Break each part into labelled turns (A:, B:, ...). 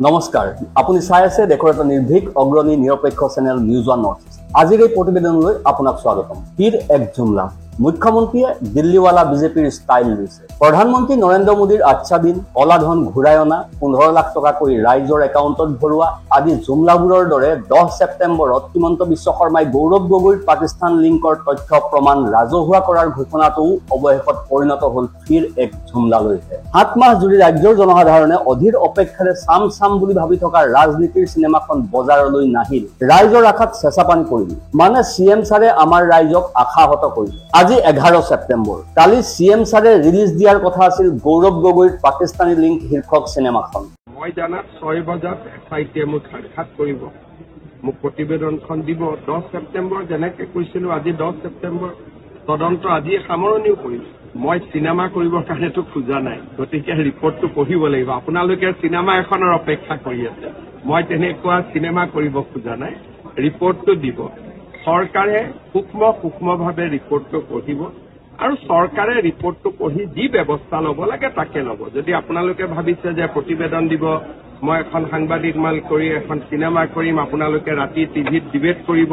A: নমস্কাৰ, আপুনি চাই আছে দেশৰ এটা নিৰ্ভীক, অগ্ৰণী, নিৰপেক্ষ channel news one north east. আজিৰ এই প্ৰতিবেদনলৈ আপোনাক স্বাগতম। ফিৰ এক জুমলা, মুখ্যমন্ত্ৰীয়ে দিল্লীৱালা বিজেপিৰ ষ্টাইল লৈছে। প্ৰধানমন্ত্ৰী নৰেন্দ্ৰ মোদীৰ আচ্ছা দিন, কলা ধন ঘূৰাই অনা, 15 লাখ টকাকৈ ৰাইজৰ একাউণ্টত ভৰোৱা আদি জুমলাবোৰৰ দৰে 10 ছেপ্টেম্বৰত হিমন্ত বিশ্ব শৰ্মাই গৌৰৱ গগৈৰ পাকিস্তান লিংকৰ তথ্য প্ৰমাণ ৰাজহুৱা কৰাৰ ঘোষণাটোও অৱশেষত পৰিণত হ'ল ফিৰ এক জুমলালৈহে। 7 মাহ জুৰি ৰাজ্যৰ জনসাধাৰণে অধীৰ অপেক্ষাৰে চাম চাম বুলি ভাবি থকা ৰাজনীতিৰ চিনেমাখন বজাৰলৈ নাহিল। ৰাইজৰ আশাত চেঁচা পানী পৰিল। মানে চি এম ছাৰে আমাৰ ৰাইজক আশাহত কৰিলে। আজি 11 ছেপ্টেম্বৰ। কালি চি এম ছাৰে ৰিলিজ দিয়াৰ কথা আছিল গৌৰৱ গগৈৰ পাকিস্তানী লিংক শীৰ্ষক চিনেমাখন।
B: মই জানাত 6 বজাত এছ I টিয়ে মোক সাক্ষাৎ কৰিব, মোক প্ৰতিবেদনখন দিব। 10 ছেপ্টেম্বৰ যেনেকে কৈছিলো, আজি 10 ছেপ্টেম্বৰ, তদন্ত আজি সামৰণিও কৰিম। মই চিনেমা কৰিবৰ কাৰণেতো খোজা নাই, গতিকে ৰিপৰ্টটো পঢ়িব লাগিব। আপোনালোকে চিনেমা এখনৰ অপেক্ষা কৰি আছে, মই তেনেকুৱা চিনেমা কৰিব খোজা নাই। ৰিপৰ্টটো দিব, চৰকাৰে সূক্ষ্ম সূক্ষ্মভাৱে ৰিপৰ্টটো পঢ়িব আৰু চৰকাৰে ৰিপৰ্টটো পঢ়ি যি ব্যৱস্থা ল'ব লাগে তাকে ল'ব। যদি আপোনালোকে ভাবিছে যে প্ৰতিবেদন দিব, মই এখন সাংবাদিক মাল কৰি এখন চিনেমা কৰিম, আপোনালোকে ৰাতি টিভিত ডিবেট কৰিব,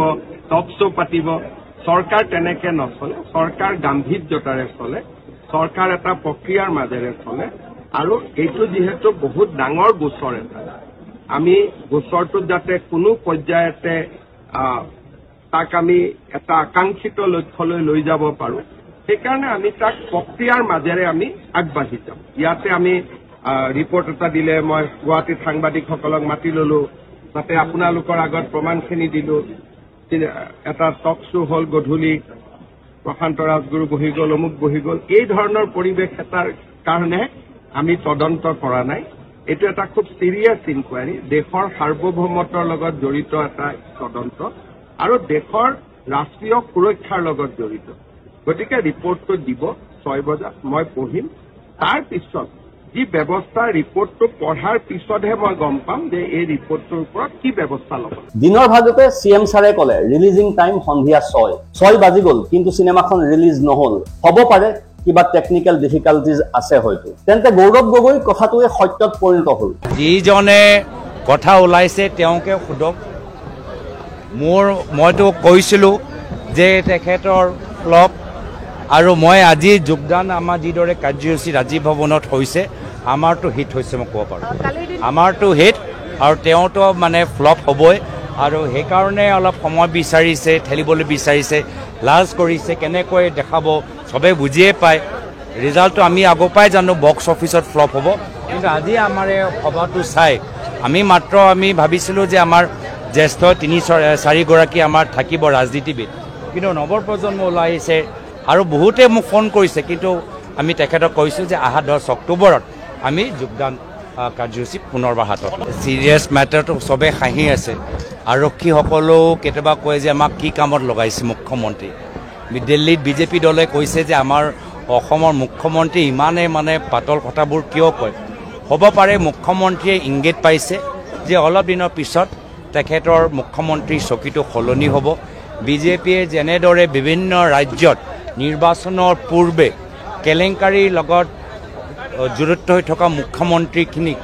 B: টক শ্ব' পাতিব, চৰকাৰ তেনেকে নচলে। চৰকাৰ গাম্ভীৰ্যতাৰে চলে, চৰকাৰ এটা প্ৰক্ৰিয়াৰ মাজেৰে চলে। আৰু এইটো যিহেতু বহুত ডাঙৰ গোচৰ এটা, আমি গোচৰটোত যাতে কোনো পৰ্যায়তে তাক আমি এটা আকাংক্ষিত লক্ষ্যলৈ লৈ যাব পাৰো, সেইকাৰণে আমি তাক প্ৰক্ৰিয়াৰ মাজেৰে আমি আগবাঢ়ি যাম। ইয়াতে আমি ৰিপৰ্ট এটা দিলে মই গুৱাহাটীত সাংবাদিকসকলক মাতি ললো, তাতে আপোনালোকৰ আগত প্ৰমাণখিনি দিলো, এটা টক শ্ব' হ'ল, গধূলি প্ৰশান্ত ৰাজগুৰু বহি গ'ল, অমুক বহি গ'ল। এই ধৰণৰ পৰিৱেশ এটাৰ কাৰণে আমি তদন্ত কৰা নাই। এইটো এটা খুব চিৰিয়াছ ইনকুৱাৰী, দেশৰ সাৰ্বভৌমত্বৰ লগত জড়িত এটা তদন্ত আৰু দেশৰ ৰাষ্ট্ৰীয় সুৰক্ষাৰ লগত জড়িত। গতিকে ৰিপৰ্টটো দিব 6 বজাত, মই পঢ়িম। তাৰ পিছত যি ব্যৱস্থা, ৰিপৰ্টটো পঢ়াৰ পিছতহে মই গম পাম যে এই ৰিপৰ্টটোৰ ওপৰত কি ব্যৱস্থা ল'ব।
A: দিনৰ ভাগতে চি এম ছাৰে ক'লে ৰিলিজিং টাইম সন্ধিয়া 6। 6 বাজি গ'ল, কিন্তু চিনেমাখন ৰিলিজ নহ'ল। হ'ব পাৰে কিবা টেকনিকেল ডিফিকাল্টিজ আছে হয়তো। তেন্তে গৌৰৱ গগৈৰ কথাটোৱে সত্যত পৰিণত হ'ল।
C: যিজনে কথা ওলাইছে তেওঁকে সোধক। মইতো কৈছিলোঁ যে তেখেতৰ ফ্লপ, আৰু মই আজি যোগদান আমাৰ যিদৰে কাৰ্যসূচী ৰাজীৱ ভৱনত হৈছে, আমাৰতো হিট হৈছে, মই ক'ব পাৰোঁ আমাৰতো হিট, আৰু তেওঁতো মানে ফ্লপ হ'বই। আৰু সেইকাৰণে অলপ সময় বিচাৰিছে, ঠেলিবলৈ বিচাৰিছে, লাজ কৰিছে, কেনেকৈ দেখাব চবে বুজিয়ে পায়। ৰিজাল্টটো আমি আগৰ পৰাই জানো বক্স অফিচত ফ্লপ হ'ব, কিন্তু আজি আমাৰ এই সভাটো চাই আমি মাত্ৰ আমি ভাবিছিলোঁ যে আমাৰ জ্যেষ্ঠ 3-4গৰাকী আমাৰ থাকিব ৰাজনীতিবিদ, কিন্তু নৱপ্ৰজন্ম ওলাই আহিছে আৰু বহুতে মোক ফোন কৰিছে। কিন্তু আমি তেখেতক কৈছোঁ যে অহা 10 অক্টোবৰত আমি যোগদান কাৰ্যসূচী পুনৰবাৰ হাতত। চিৰিয়াছ মেটাৰটো চবেই হাঁহি আছে। আৰক্ষীসকলেও কেতিয়াবা কয় যে আমাক কি কামত লগাইছে মুখ্যমন্ত্ৰী। দিল্লীত বিজেপি দলে কৈছে যে আমাৰ অসমৰ মুখ্যমন্ত্ৰী ইমানেই মানে পাতল কথাবোৰ কিয় কয়। হ'ব পাৰে মুখ্যমন্ত্ৰীয়ে ইংগিত পাইছে যে অলপ দিনৰ পিছত তেখেতৰ মুখ্যমন্ত্ৰীৰ চকীটো সলনি হ'ব। বিজেপিয়ে যেনেদৰে বিভিন্ন ৰাজ্যত নিৰ্বাচনৰ পূৰ্বে কেলেংকাৰীৰ লগত জড়িত হৈ থকা মুখ্যমন্ত্ৰীখিনিক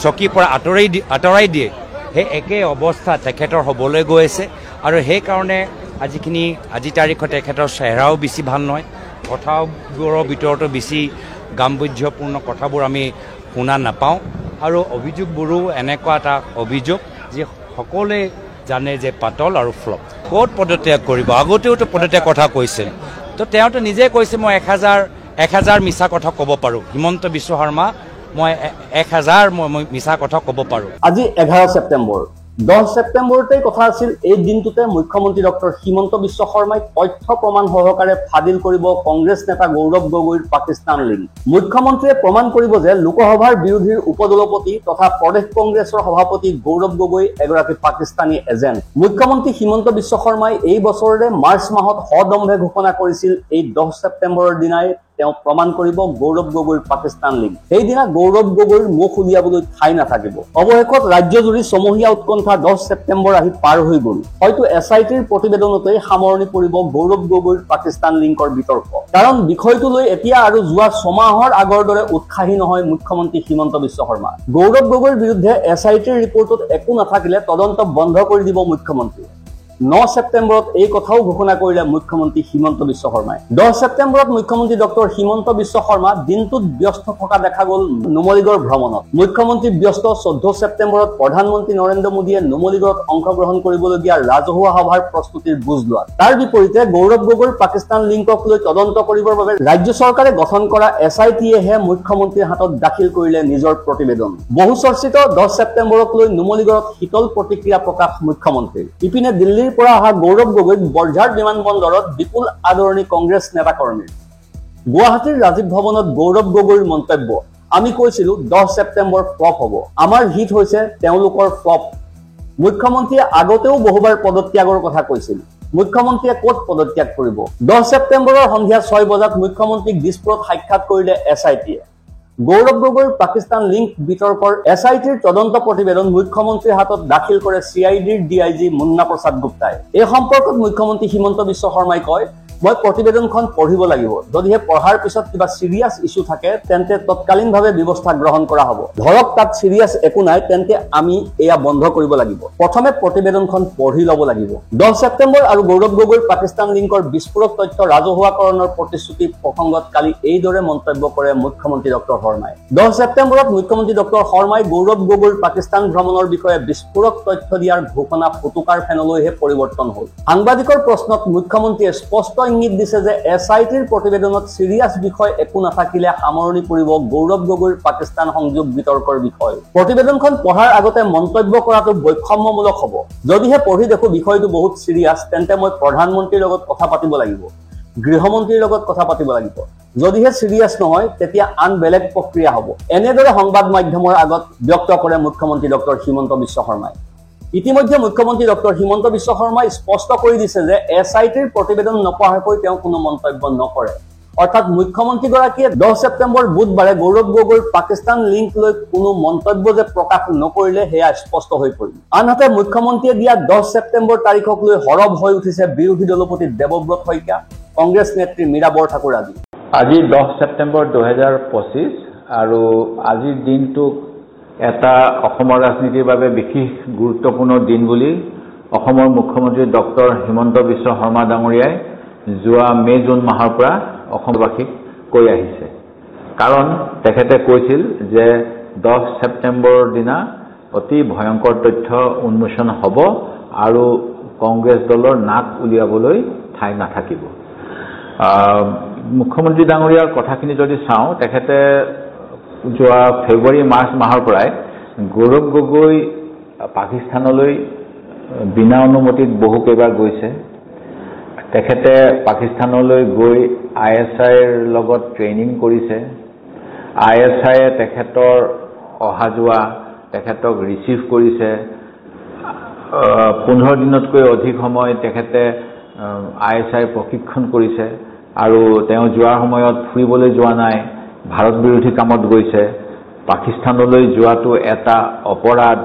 C: চকীৰ পৰা আঁতৰাই দিয়ে, সেই একেই অৱস্থা তেখেতৰ হ'বলৈ গৈ আছে। আৰু সেইকাৰণে আজি তাৰিখত তেখেতৰ চেহেৰাও বেছি ভাল নহয়, কথাবোৰৰ ভিতৰতো বেছি গাম্ভীৰ্যপূৰ্ণ কথাবোৰ আমি শুনা নাপাওঁ, আৰু অভিযোগবোৰো এনেকুৱা এটা অভিযোগ যি সকলোৱে জানে যে পাতল আৰু ফ্লপ। ক'ত পদত্যাগ কৰিব? আগতেওতো পদত্যাগ কথা কৈছিল, তো তেওঁতো নিজে কৈছে মই 1000 মিছা কথা ক'ব পাৰোঁ। হিমন্ত বিশ্ব শৰ্মা, মই 1000 মই মিছা কথা ক'ব পাৰোঁ।
A: আজি 11 ছেপ্টেম্বৰ। 10 ছেপ্টেম্বৰতেই কথা আছিল এই দিনটোতে মুখ্যমন্ত্ৰী ডক্টৰ হিমন্ত বিশ্ব শৰ্মাই তথ্য প্ৰমাণ সহকাৰে ফাদিল কৰিব কংগ্ৰেছ নেতা গৌৰৱ গগৈৰ পাকিস্তান লিংক। মুখ্যমন্ত্ৰীয়ে প্ৰমাণ কৰিব যে লোকসভাৰ বিৰোধীৰ উপদলপতি তথা প্ৰদেশ কংগ্ৰেছৰ সভাপতি গৌৰৱ গগৈ এগৰাকী পাকিস্তানী এজেণ্ট। মুখ্যমন্ত্ৰী হিমন্ত বিশ্ব শৰ্মাই এই বছৰৰে মাৰ্চ মাহত সদম্ভে ঘোষণা কৰিছিল এই 10 ছেপ্টেম্বৰৰ দিনাই তেওঁ প্ৰমাণ কৰিব গৌৰৱ গগৈৰ পাকিস্তান লিংক। সেইদিনা গৌৰৱ গগৈৰ মুখ উলিয়াবলৈ ঠাই নাথাকিব। অৱশেষত ৰাজ্যজুৰি ছমহীয়া উৎকণ্ঠা 10 ছেপ্টেম্বৰ আহি পাৰ হৈ গ'ল। হয়তো এছ I টিৰ প্ৰতিবেদনতেই সামৰণি পৰিব গৌৰৱ গগৈৰ পাকিস্তান লিংকৰ বিতৰ্ক। কাৰণ বিষয়টো লৈ এতিয়া আৰু যোৱা ছমাহৰ আগৰ দৰে উৎসাহী নহয় মুখ্যমন্ত্ৰী হিমন্ত বিশ্ব শৰ্মা। গৌৰৱ গগৈৰ বিৰুদ্ধে এছ I টিৰ ৰিপৰ্টত একো নাথাকিলে তদন্ত বন্ধ কৰি দিব মুখ্যমন্ত্ৰীয়ে। 9 ছেপ্টেম্বৰত এই কথাও ঘোষণা কৰিলে মুখ্যমন্ত্ৰী হিমন্ত বিশ্ব শৰ্মাই। 10 ছেপ্টেম্বৰত মুখ্যমন্ত্ৰী ডক্টৰ হিমন্ত বিশ্ব শৰ্মা দিনটোত ব্যস্ত থকা দেখা গ'ল নুমলীগড় ভ্ৰমণত। মুখ্যমন্ত্ৰী ব্যস্ত 14 ছেপ্টেম্বৰত প্ৰধানমন্ত্ৰী নৰেন্দ্ৰ মোদীয়ে নুমলীগড়ত অংশগ্ৰহণ কৰিবলগীয়া ৰাজহুৱা সভাৰ প্ৰস্তুতিৰ বুজ লোৱাত। তাৰ বিপৰীতে গৌৰৱ গগৈৰ পাকিস্তান লিংকক লৈ তদন্ত কৰিবৰ বাবে ৰাজ্য চৰকাৰে গঠন কৰা এছ I টিয়েহে মুখ্যমন্ত্ৰীৰ হাতত দাখিল কৰিলে নিজৰ প্ৰতিবেদন। বহু চৰ্চিত 10 ছেপ্টেম্বৰক লৈ নুমলীগড়ত শীতল প্ৰতিক্ৰিয়া প্ৰকাশ মুখ্যমন্ত্ৰীৰ। ইপিনে দিল্লীৰ পৰা অহা গৌৰৱ গগৈক বৰঝাৰ বিমানবন্দৰত বিপুল আদৰণি কংগ্ৰেছ নেতাকৰ্মীৰ। গুৱাহাটীৰ ৰাজীৱ ভৱনত গৌৰৱ গগৈৰ মন্তব্য, আমি কৈছিলো 10 ছেপ্টেম্বৰ ফ্লপ হ'ব, আমাৰ হিট হৈছে, তেওঁলোকৰ ফ্লপ। মুখ্যমন্ত্ৰীয়ে আগতেও বহুবাৰ পদত্যাগৰ কথা কৈছিল, মুখ্যমন্ত্ৰীয়ে ক'ত পদত্যাগ কৰিব? 10 ছেপ্টেম্বৰৰ সন্ধিয়া 6 বজাত মুখ্যমন্ত্ৰীক দিছপুৰত সাক্ষাৎ কৰিলে এছ I টিয়ে। গৌৰৱ গগৈৰ পাকিস্তান লিংক বিতৰ্কৰ এছ I টিৰ তদন্ত প্ৰতিবেদন মুখ্যমন্ত্ৰীৰ হাতত দাখিল কৰে চি I ডিৰ ডি I G Munna প্ৰসাদ গুপ্তাই। এই সম্পৰ্কত মুখ্যমন্ত্ৰী হিমন্ত বিশ্ব শৰ্মাই কয়, মই প্ৰতিবেদনখন পঢ়িব লাগিব, যদিহে পঢ়াৰ পিছত কিবা চিৰিয়াছ ইছ্যু থাকে তেন্তে তৎকালীনভাৱে ব্যৱস্থা গ্ৰহণ কৰা হ'ব। ধৰক তাত চিৰিয়াছ একো নাই, তেন্তে আমি এয়া বন্ধ কৰিব লাগিব। প্ৰথমে প্ৰতিবেদনখন পঢ়ি ল'ব লাগিব। 10 ছেপ্টেম্বৰ আৰু গৌৰৱ গগৈৰ পাকিস্তান লিংকৰ বিস্ফোৰক তথ্য ৰাজহুৱাকৰণৰ প্ৰতিশ্ৰুতি প্ৰসংগত কালি এইদৰে মন্তব্য কৰে মুখ্যমন্ত্ৰী ডক্টৰ শৰ্মাই। 10 ছেপ্টেম্বৰত মুখ্যমন্ত্ৰী ডক্টৰ শৰ্মাই গৌৰৱ গগৈৰ পাকিস্তান ভ্ৰমণৰ বিষয়ে বিস্ফোৰক তথ্য দিয়াৰ ঘোষণা ফুটুকাৰ ফেনলৈহে পৰিৱৰ্তন হ'ল। সাংবাদিকৰ প্ৰশ্নত মুখ্যমন্ত্ৰীয়ে স্পষ্ট ইংগিত দিছে যে এছ I টিৰ প্ৰতিবেদনত চিৰিয়াছ বিষয় একো নাথাকিলে সামৰণি পৰিব গৌৰৱ গগৈৰ পাকিস্তান সংযোগ বিতৰ্কৰ বিষয়। প্ৰতিবেদনখন পঢ়াৰ আগতে মন্তব্য কৰাটো বৈষম্যমূলক হ'ব। যদিহে পঢ়ি দেখো বিষয়টো বহুত চিৰিয়াছ, তেন্তে মই প্ৰধানমন্ত্ৰীৰ লগত কথা পাতিব লাগিব, গৃহমন্ত্ৰীৰ লগত কথা পাতিব লাগিব। যদিহে চিৰিয়াছ নহয় তেতিয়া আন বেলেগ প্ৰক্ৰিয়া হ'ব। এনেদৰে সংবাদ মাধ্যমৰ আগত ব্যক্ত কৰে মুখ্যমন্ত্ৰী ডক্টৰ হিমন্ত বিশ্ব শৰ্মাই। ইতিমধ্যে মুখ্যমন্ত্ৰী ডক্টৰ হিমন্ত বিশ্ব শৰ্মাই স্পষ্ট কৰি দিছে যে এছ I টিৰ প্ৰতিবেদন নপঢ়াকৈ তেওঁ কোনো মন্তব্য নকৰে। অৰ্থাৎ মুখ্যমন্ত্ৰীগৰাকীয়ে 10 ছেপ্টেম্বৰ বুধবাৰে গৌৰৱ গগৈৰ পাকিস্তান লিংক লৈ কোনো মন্তব্য যে প্ৰকাশ নকৰিলে সেয়া স্পষ্ট হৈ পৰিল। আনহাতে মুখ্যমন্ত্ৰীয়ে দিয়া 10 ছেপ্টেম্বৰ তাৰিখক লৈ সৰব হৈ উঠিছে বিৰোধী দলপতি দেৱব্ৰত শইকীয়া, কংগ্ৰেছ নেত্ৰী মীৰা বৰঠাকুৰ আদি।
D: আজি 10 ছেপ্টেম্বৰ 2025 আৰু আজিৰ দিনটোক এটা অসমৰ ৰাজনীতিৰ বাবে বিশেষ গুৰুত্বপূৰ্ণ দিন বুলি অসমৰ মুখ্যমন্ত্ৰী ডক্টৰ হিমন্ত বিশ্ব শৰ্মা ডাঙৰীয়াই যোৱা মে জুন মাহৰ পৰা অসমবাসীক কৈ আহিছে। কাৰণ তেখেতে কৈছিল যে 10 ছেপ্টেম্বৰৰ দিনা অতি ভয়ংকৰ তথ্য উন্মোচন হ'ব আৰু কংগ্ৰেছ দলৰ নাক উলিয়াবলৈ ঠাই নাথাকিব। মুখ্যমন্ত্ৰী ডাঙৰীয়াৰ কথাখিনি যদি চাওঁ, তেখেতে যোৱা ফেব্ৰুৱাৰী মাৰ্চ মাহৰ পৰাই গৌৰৱ গগৈ পাকিস্তানলৈ বিনা অনুমতিত বহু কেইবাৰ গৈছে। তেখেতে পাকিস্তানলৈ গৈ I S আইৰ লগত ট্ৰেইনিং কৰিছে। I S আইয়ে তেখেতৰ অহা যোৱা, তেখেতক ৰিচিভ কৰিছে। 15 দিনতকৈ অধিক সময় তেখেতে I S আইৰ প্ৰশিক্ষণ কৰিছে আৰু তেওঁ যোৱাৰ সময়ত ফুৰিবলৈ যোৱা নাই, ভাৰত বিৰোধী কামত গৈছে। পাকিস্তানলৈ যোৱাটো এটা অপৰাধ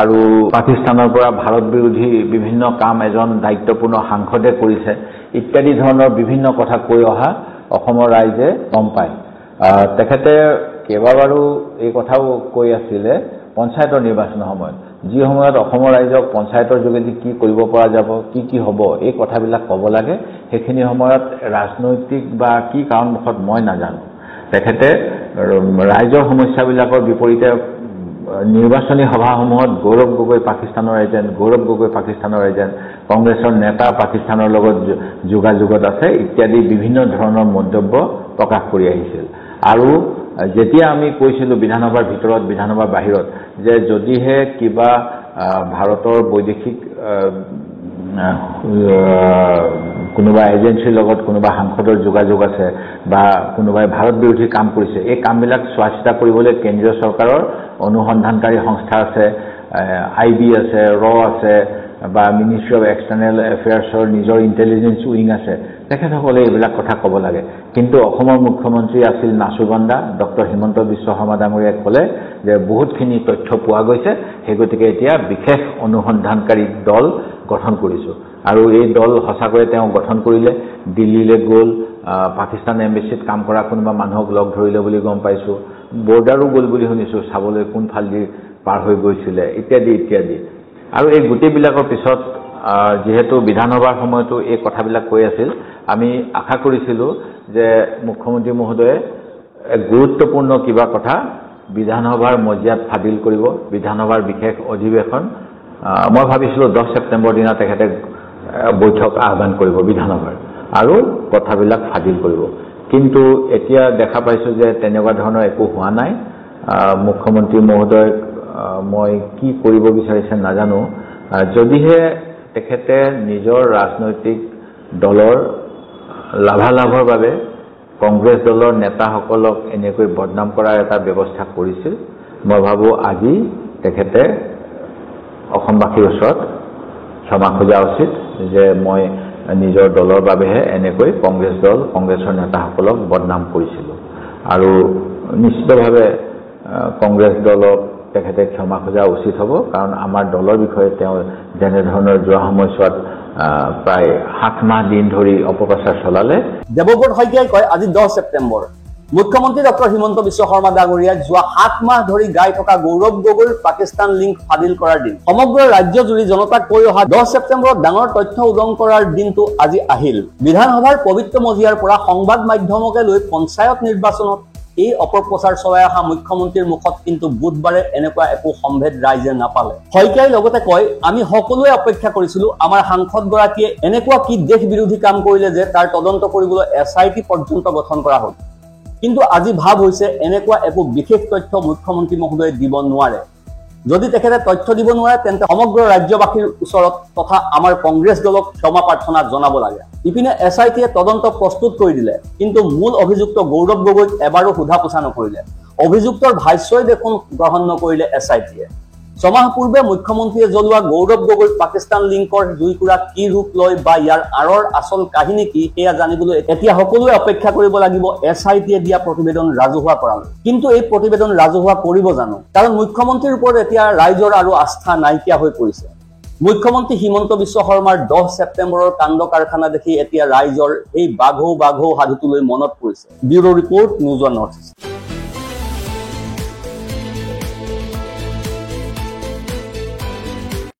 D: আৰু পাকিস্তানৰ পৰা ভাৰত বিৰোধী বিভিন্ন কাম এজন দায়িত্বপূৰ্ণ সাংসদে কৰিছে ইত্যাদি ধৰণৰ বিভিন্ন কথা কৈ অহা অসমৰ ৰাইজে গম পায়। তেখেতে কেইবাবাৰো এই কথাও কৈ আছিলে পঞ্চায়তৰ নিৰ্বাচনৰ সময়ত, যি সময়ত অসমৰ ৰাইজক পঞ্চায়তৰ যোগেদি কি কৰিব পৰা যাব, কি কি হ'ব, এই কথাবিলাক ক'ব লাগে, সেইখিনি সময়ত ৰাজনৈতিক বা কি কাৰণবশত মই নাজানো, তেখেতে ৰাইজৰ সমস্যাবিলাকৰ বিপৰীতে নিৰ্বাচনী সভাসমূহত গৌৰৱ গগৈ পাকিস্তানৰ এজেণ্ট, গৌৰৱ গগৈ পাকিস্তানৰ এজেণ্ট, কংগ্ৰেছৰ নেতা পাকিস্তানৰ লগত যোগাযোগত আছে ইত্যাদি বিভিন্ন ধৰণৰ মন্তব্য প্ৰকাশ কৰি আহিছিল। আৰু যেতিয়া আমি কৈছিলোঁ বিধানসভাৰ ভিতৰত, বিধানসভাৰ বাহিৰত যে যদিহে কিবা ভাৰতৰ বৈদেশিক কোনোবা এজেঞ্চিৰ লগত কোনোবা সাংসদৰ যোগাযোগ আছে বা কোনোবাই ভাৰত বিৰোধী কাম কৰিছে, এই কামবিলাক চোৱা চিতা কৰিবলৈ কেন্দ্ৰীয় চৰকাৰৰ অনুসন্ধানকাৰী সংস্থা আছে, আই বি আছে, ৰ আছে বা মিনিষ্ট্ৰি অফ এক্সটাৰ্নেল এফেয়াৰ্ছৰ নিজৰ ইণ্টেলিজেঞ্চ উইং আছে। তেখেতসকলে এইবিলাক কথা ক'ব লাগে। কিন্তু অসমৰ মুখ্যমন্ত্ৰী আছিল নাচুবন্দা ডক্টৰ হিমন্ত বিশ্ব শৰ্মা ডাঙৰীয়াই ক'লে যে বহুতখিনি তথ্য পোৱা গৈছে, সেই গতিকে এতিয়া বিশেষ অনুসন্ধানকাৰী দল গঠন কৰিছোঁ। আৰু এই দল সঁচাকৈয়ে তেওঁ গঠন কৰিলে, দিল্লীলৈ গ'ল, পাকিস্তান এম্বেচিত কাম কৰা কোনোবা মানুহক লগ ধৰিলে বুলি গম পাইছোঁ, বৰ্ডাৰো গ'ল বুলি শুনিছোঁ চাবলৈ কোনফালেদি পাৰ হৈ গৈছিলে ইত্যাদি ইত্যাদি। আৰু এই গোটেইবিলাকৰ পিছত যিহেতু বিধানসভাৰ সময়তো এই কথাবিলাক কৈ আছিল, আমি আশা কৰিছিলোঁ যে মুখ্যমন্ত্ৰী মহোদয়ে এক গুৰুত্বপূৰ্ণ কিবা কথা বিধানসভাৰ মজিয়াত ফাদিল কৰিব, বিধানসভাৰ বিশেষ অধিৱেশন। মই ভাবিছিলোঁ 10 ছেপ্টেম্বৰ দিনা তেখেতে বৈঠক আহ্বান কৰিব বিধানসভাৰ আৰু কথাবিলাক ফাদিল কৰিব। কিন্তু এতিয়া দেখা পাইছোঁ যে তেনেকুৱা ধৰণৰ একো হোৱা নাই। মুখ্যমন্ত্ৰী মহোদয়ক মই কি কৰিব বিচাৰিছে নাজানো। যদিহে তেখেতে নিজৰ ৰাজনৈতিক দলৰ লাভালাভৰ বাবে কংগ্ৰেছ দলৰ নেতাসকলক এনেকৈ বদনাম কৰাৰ এটা ব্যৱস্থা কৰিছিল, মই ভাবোঁ আজি তেখেতে অসমবাসীৰ ওচৰত ক্ষমা খোজা উচিত যে মই নিজৰ দলৰ বাবেহে এনেকৈ কংগ্ৰেছ দল, কংগ্ৰেছৰ নেতাসকলক বদনাম কৰিছিলোঁ। আৰু নিশ্চিতভাৱে কংগ্ৰেছ দলক তেখেতে ক্ষমা খোজা উচিত হ'ব, কাৰণ আমাৰ দলৰ বিষয়ে তেওঁ যেনেধৰণৰ যোৱা সময়ছোৱাত প্ৰায় 7 মাহ দিন ধৰি অপপ্ৰচাৰ চলালে।
A: দেৱব্ৰত শইকীয়াই কয়, আজি 10 ছেপ্টেম্বৰ মুখ্যমন্ত্ৰী ডক্টৰ হিমন্ত বিশ্ব শৰ্মা ডাঙৰীয়াই যোৱা 7 মাহ ধৰি গাই থকা গৌৰৱ গগৈৰ পাকিস্তান লিংক ফাদিল কৰাৰ দিন। সমগ্ৰ ৰাজ্যজুৰি জনতাক কৈ অহা 10 ছেপ্টেম্বৰত ডাঙৰ তথ্য উদং কৰাৰ দিনটো আজি আহিল। বিধানসভাৰ পবিত্ৰ মজিয়াৰ পৰা সংবাদ মাধ্যমকে লৈ পঞ্চায়ত নিৰ্বাচনত এই অপপ্ৰচাৰ চলাই অহা মুখ্যমন্ত্ৰীৰ মুখত কিন্তু বুধবাৰে এনেকুৱা একো সম্ভেদ ৰাইজে নাপালে। শইকীয়াই লগতে কয়, আমি সকলোৱে অপেক্ষা কৰিছিলো আমাৰ সাংসদগৰাকীয়ে এনেকুৱা কি দেশ বিৰোধী কাম কৰিলে যে তাৰ তদন্ত কৰিবলৈ SIT পৰ্যন্ত গঠন কৰা হ'ল। কিন্তু আজি ভাৱ হৈছে এনেকুৱা একো বিশেষ তথ্য মুখ্যমন্ত্ৰী মহোদয়ে দিব নোৱাৰে। যদি তেখেতে তথ্য দিব নোৱাৰে তেন্তে সমগ্ৰ ৰাজ্যবাসীৰ ওচৰত তথা আমাৰ কংগ্ৰেছ দলক ক্ষমা প্ৰাৰ্থনা জনাব লাগে। ইপিনে SIT তদন্ত প্ৰস্তুত কৰি দিলে, কিন্তু মূল অভিযুক্ত গৌৰৱ গগৈক এবাৰো সোধা পোছা নকৰিলে। অভিযুক্তৰ ভাষ্যই দেখোন গ্ৰহণ নকৰিলে SIT। ছমাহ পূৰ্বে মুখ্যমন্ত্ৰীয়ে জ্বলোৱা গৌৰৱ গগৈৰ পাকিস্তান লিংকৰ জুইকুৰা কি ৰূপ লয় বা ইয়াৰ আঁৰৰ আচল কাহিনী কি সেয়া জানিবলৈ এতিয়া সকলোৱে অপেক্ষা কৰিব লাগিব SIT দিয়া প্ৰতিবেদন ৰাজহুৱা কৰালৈ। কিন্তু এই প্ৰতিবেদন ৰাজহুৱা কৰিব জানো? কাৰণ মুখ্যমন্ত্ৰীৰ ওপৰত এতিয়া ৰাইজৰ আৰু আস্থা নাইকিয়া হৈ পৰিছে। মুখ্যমন্ত্ৰী হিমন্ত বিশ্ব শৰ্মাৰ 10 ছেপ্টেম্বৰৰ কাণ্ড কাৰখানা দেখি এতিয়া ৰাইজৰ এই বাঘৌ বাঘৌ সাধুটোলৈ মনত পৰিছে। Bureau' report, news one north east.